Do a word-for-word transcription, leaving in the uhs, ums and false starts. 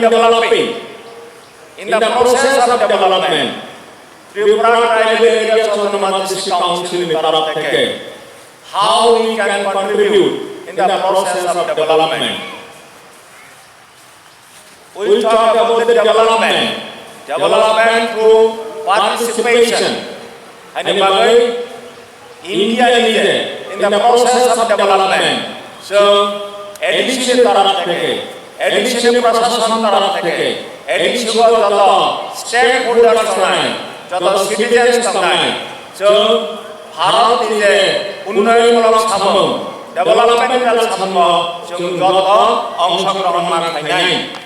Developing. In the process of development, Tripura Tribal Areas Autonomous District Council ni taraf theke how we can contribute in the process of development. We talk about the development, development through participation. Ani bagwi India nije in the process of development. So, A D C ni taraf theke, A D C ni prashasan taraf theke, A D C o joto stakeholders tongnai, joto citizens tongnai. So, Bharat nije unnoyonmulok samung, developmental samungo chwng joto ongshogrohon ma khlainai.